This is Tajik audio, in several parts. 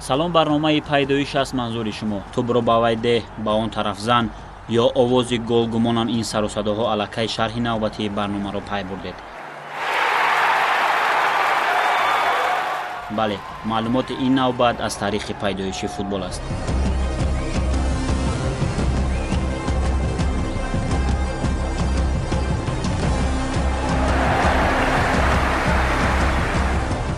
Салом, барномаи «Пайдоиш» аст манзури шумо. Тӯбро ба вай деҳ, ба он тараф зан ё овози гол, гумонам, ин сару садоҳо аллакай шарҳи навбатии барномаро пай бурдед. Бале, маълумоти ин навбат аз таърихи пайдоиши футбол аст.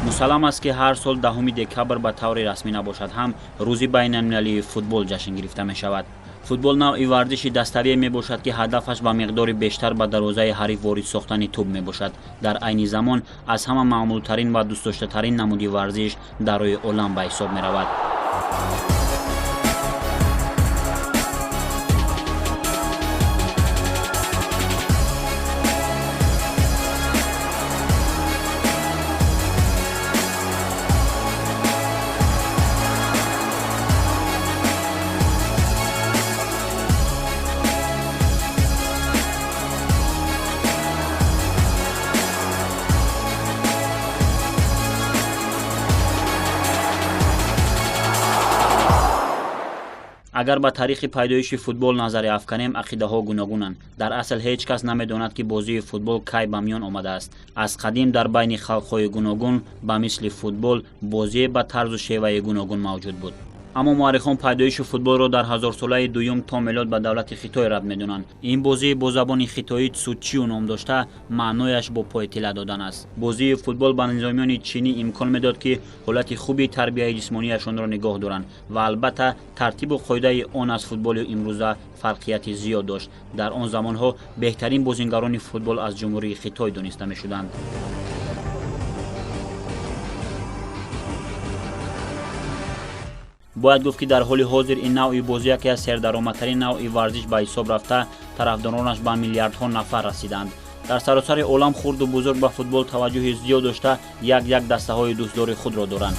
Мусаллам аст, ки ҳар сол 10 декабр ба таври расмӣ набошад ҳам, рӯзи байналмилалии футбол ҷашн гирифта мешавад. Футбол навъи варзиши даставие мебошад, ки ҳадафаш ба миқдори бештар ба дарвозаи ҳариф ворид сохтани тӯб мебошад. Дар айни замон аз ҳама маъмултарин ва дӯстдоштатарин намуди варзиш дар рӯи олам ба ҳисоб меравад. Агар ба таърихи пайдоиши футбол назаре афканем, ақидаҳо гуногунанд. Дар асл ҳеҷ кас намедонад, ки бозии футбол кай ба миён омадааст. Аз қадим дар байни халқҳои гуногун ба мисли футбол бозие ба тарзу шеваи гуногун мавҷуд буд. Аммо муаррихон пайдоиши футболро дар ҳазорсолаи дуюм то мелод ба давлати Хитой рабт медонанд. Ин бозӣ бо забони хитоӣ цучиу ном дошта, маънояш бо пой тила додан аст. Бозии футбол ба низомиёни чинӣ имкон медод, ки ҳолати хуби тарбияи ҷисмонияшонро нигоҳ доранд ва албатта тартибу қоидаи он аз футболи имрӯза фарқияти зиёд дошт. Дар он замонҳо беҳтарин бозингарони футбол аз Ҷумҳурии Хитой дониста мешуданд. Бояд гуфт, ки дар ҳоли ҳозир ин навъи бозӣ яке аз сердаромадтарин навъи варзиш ба ҳисоб рафта, тарафдоронаш ба миллиардҳо нафар расиданд. Дар саросари олам хурду бузург ба футбол таваҷҷӯҳи зиёд дошта, як як дастаҳои дӯстдори худро доранд.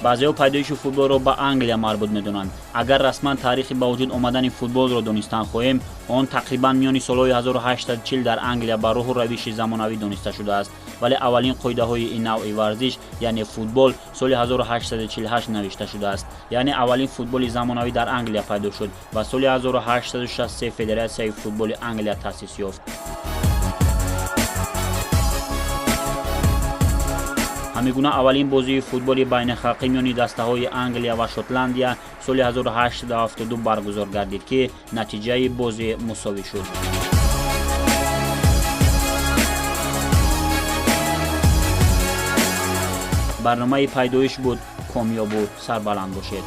Баъзеҳо пайдоиши футболро ба Англия марбут медонанд. Агар расман таърихи ба вуҷуд омадани футболро донистан хоҳем, он тақрибан миёни солҳои 1840 дар Англия ба роҳу равиши замонавӣ дониста шудааст. Вале аввалин қоидаҳои ин навъи варзиш, яъне футбол, соли 1848 навишта шудааст. Яъне аввалин футболи замонавӣ дар Англия пайдо шуд ва соли 1863 Федератсияи футболи Англия таъсис ёфт. Ҳамин гуна аввалин бозии футболи байнихалқӣ миёни дастаҳои Англия ва Шотландия соли 1872 баргузор гардид, ки натиҷаи бозӣ мусовӣ шуд. Барномаи «Пайдоиш» буд. Комёбу сарбаланд бошед.